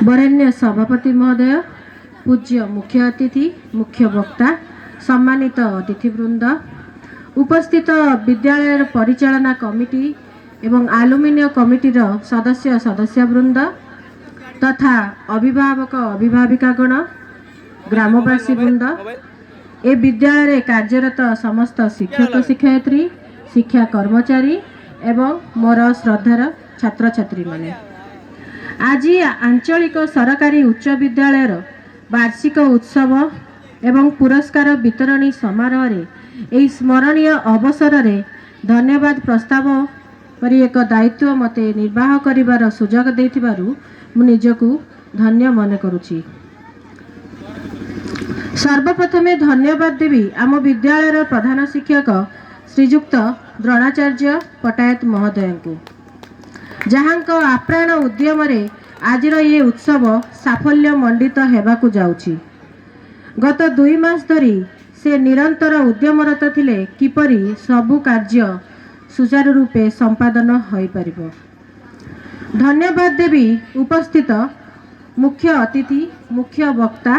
ବରେଣ୍ୟ ସଭାପତି ମହୋଦୟ, ପୂଜ୍ୟ ମୁଖ୍ୟ ଅତିଥି, ମୁଖ୍ୟ ବକ୍ତା, ସମ୍ମାନିତ ଅତିଥିବୃନ୍ଦ, ଉପସ୍ଥିତ ବିଦ୍ୟାଳୟର ପରିଚାଳନା କମିଟି ଏବଂ ଆଲୁମିନି କମିଟିର ସଦସ୍ୟ ସଦସ୍ୟବୃନ୍ଦ ତଥା ଅଭିଭାବକ ଅଭିଭାବିକାଗଣ, ଗ୍ରାମବାସୀ ବୃନ୍ଦ, ଏ ବିଦ୍ୟାଳୟରେ କାର୍ଯ୍ୟରତ ସମସ୍ତ ଶିକ୍ଷକ ଶିକ୍ଷୟିତ୍ରୀ, ଶିକ୍ଷା କର୍ମଚାରୀ ଏବଂ ମୋର ଶ୍ରଦ୍ଧାର ଛାତ୍ରଛାତ୍ରୀମାନେ, ଆଜି ଆଞ୍ଚଳିକ ସରକାରୀ ଉଚ୍ଚ ବିଦ୍ୟାଳୟର ବାର୍ଷିକ ଉତ୍ସବ ଏବଂ ପୁରସ୍କାର ବିତରଣୀ ସମାରୋହରେ ଏହି ସ୍ମରଣୀୟ ଅବସରରେ ଧନ୍ୟବାଦ ପ୍ରସ୍ତାବ ପରି ଏକ ଦାୟିତ୍ୱ ମୋତେ ନିର୍ବାହ କରିବାର ସୁଯୋଗ ଦେଇଥିବାରୁ ମୁଁ ନିଜକୁ ଧନ୍ୟ ମନେ କରୁଛି। ସର୍ବପ୍ରଥମେ ଧନ୍ୟବାଦ ଦେବି ଆମ ବିଦ୍ୟାଳୟର ପ୍ରଧାନ ଶିକ୍ଷକ ଶ୍ରୀଯୁକ୍ତ ଦ୍ରୋଣାଚାର୍ଯ୍ୟ ପଟ୍ଟାୟତ ମହୋଦୟଙ୍କୁ, ଯାହାଙ୍କ ଆପ୍ରାଣ ଉଦ୍ୟମରେ ଆଜିର ଏ ଉତ୍ସବ ସାଫଲ୍ୟ ମଣ୍ଡିତ ହେବାକୁ ଯାଉଛି। ଗତ 2 ମାସ ଧରି ସେ ନିରନ୍ତର ଉଦ୍ୟମରତ ଥିଲେ, କିପରି ସବୁ କାର୍ଯ୍ୟ ସୁଚାରୁ ରୂପେ ସମ୍ପାଦନ ହୋଇପାରିବ। ଧନ୍ୟବାଦ ଦେବି ଉପସ୍ଥିତ ମୁଖ୍ୟ ଅତିଥି, ମୁଖ୍ୟ ବକ୍ତା